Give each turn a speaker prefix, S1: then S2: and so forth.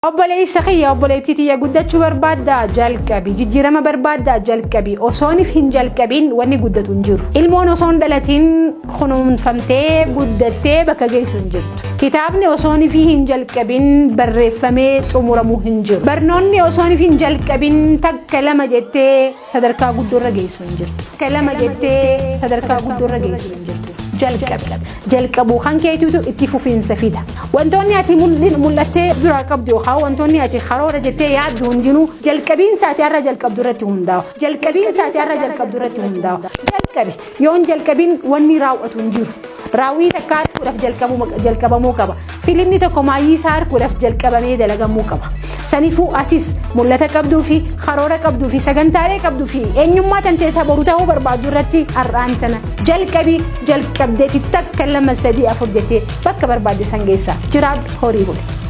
S1: Obboleessa kiyya, obboleettii tiyya, guddachuu barbaaddaa? Jalqabi. Jijjiirama barbaaddaa? Jalqabi. Osoonif hin jalqabiin wanni guddatu hin jiru. Ilmoon osoo hin dhalatiin kunuunfamtee guddattee bakka geessu hin jirtu. Kitaabni osoonif hin jalqabin barreeffamee xumuramuu hin jiru. Barnoonni osoonif hin jalqabin takka lama jettee sadarkaa guddoorra geessu hin jirtu. Takka lama jettee sadarkaa guddoorra geessu hin jirtu. Jalqabi. Jalqabuu kan keetiitu itti fufiinsa fida. Wantoonni ati mul'attee duraa qabdu yookaan wantoonni ati karoora jettee yaaddu hundinuu jalqabiinsa ati har'a jalqabdu irratti hundaa'a. Jalqabiinsa ati har'a jalqabdu irratti hundaa'a. Jalqabi. Yoon jalqabiin wanni raawwatu hin jiru. Raawwii takka arguudhaaf jalqabamuu qaba. Filimni tokko maayyii isaa arguudhaaf jalqabamee dalagamuu qaba. Saniifuu atis mul'ata qabduu fi karoora qabduu fi sagantaalee qabduu fi eenyummaa tantee boru ta'uu barbaaddu irratti har'aan tana jalqabii, jalqabdeeti takka, lama, sadii, afur jettee bakka barbaadde san geessa. Jiraadhu, horii buli.